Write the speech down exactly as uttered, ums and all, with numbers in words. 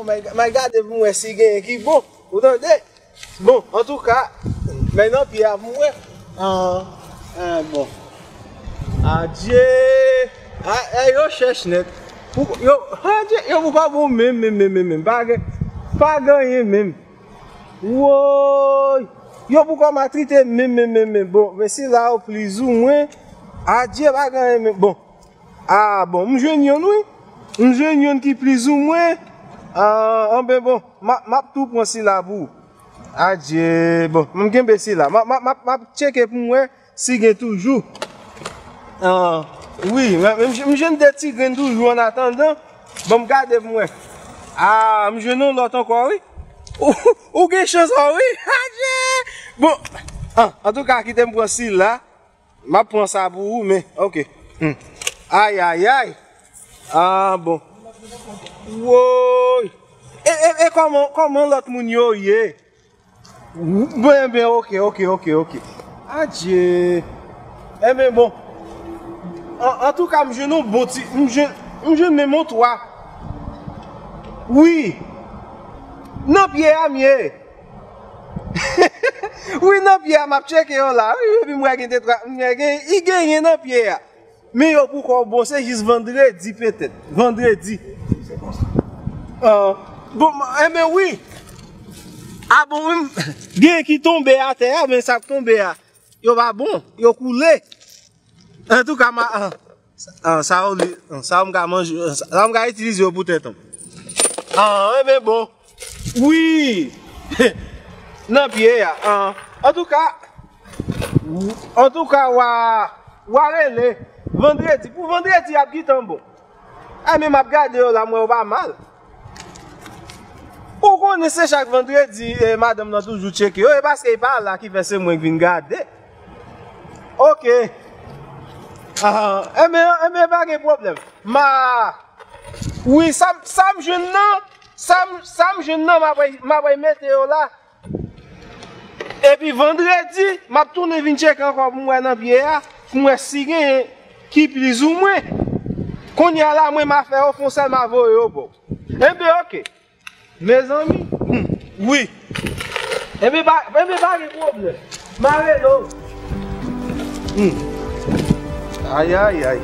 May, may gade pou m wè si genyen ki bon. Ou tande? Bon, antouka, men nan pye a pou m wè. Ah, ah, bon. Adje. Ah, eh, yo chèch nèt. Pou, yo, adje, yo pou pa bon menm, menm, menm, menm, menm. Pa gen, pa genyen menm. Woy. Yo pou kò matrite menm, menm, menm, menm. Bon, men sila yo plizoumwen. Adje, pa genyen menm. Bon. Ah, bon, m jwenn yonn, wi. M jwenn yonn ki plizoumwen. Ah, anben, bon, m a, m ap tou pran sila pou ou. Adje, bon, m kenbe sila. M a, m a, m a, m ap tcheke pou m wè si gen toujou. Ah, wi, m, m, m jwenn de ti grenn toujou an atandan. Bon, m gade pou m wè. Ah, m jwenn yon lòt ankò, wi. Ou, ou gen chans, wi. Adje! Bon, ah, antouka, kite m pran sila. M ap pran sa pou ou, men, ok. Hmm. Ay, ay, ay. Ah, bon. Woy. E, e, e kòman, kòman lòt moun yo ye? Bon, enben, ok, ok, ok, ok. Adje. Enben, bon. An, antouka, m jwenn yon bon ti, m jwenn, m jwenn menm yon twa. Wi. Nan pye a m ye. Wi, nan pye a, m ap tcheke yo la. Wi, epi m wè gen de twa, m wè gen, i genyen nan pye a. Men yo poko bon, se jis vandredi petèt. Vandredi. Ah, bon, enben wi. Ah bon, wi, m, gen ki tonbe atè a, men sa k tonbe a, yo pa bon, yo koule. Antouka, m a, ah, ah, sa yo li, ah, sa yo m ka manje, ah, sa yo m ka itilize yo pou tèt an. Ah, enben bon. Wi. Nan pye a. Ah, antouka, antouka, w a, w a rele. Vandredi, pou vandredi, ap gentan bon. Ah, men m ap gade yo la, m wè yo pa mal. Ou konnen se chak vandredi, eh, madanm nan toujou tcheke yo, e paske li pa la ki fè se mwen k vin gade. Ok. Ah, enben, enben, pa gen pwoblèm. Ma, wi, sa, sa m jwenn nan, sa m, sa m jwenn nan, m ap, m ap mete yo la. Epi vandredi, m ap tounen vin tcheke ankò pou m wè nan pye a, pou m wè si genyen ki plizoumwen. Kounye a la, mwen, m a fè yo fon sèl, m a voye yo ba w. Enben, ok. Mezanmi, hmm, wi. Enben, pa, enben, pa gen pwoblèm. M a rele w. Hmm. Ay, ay, ay.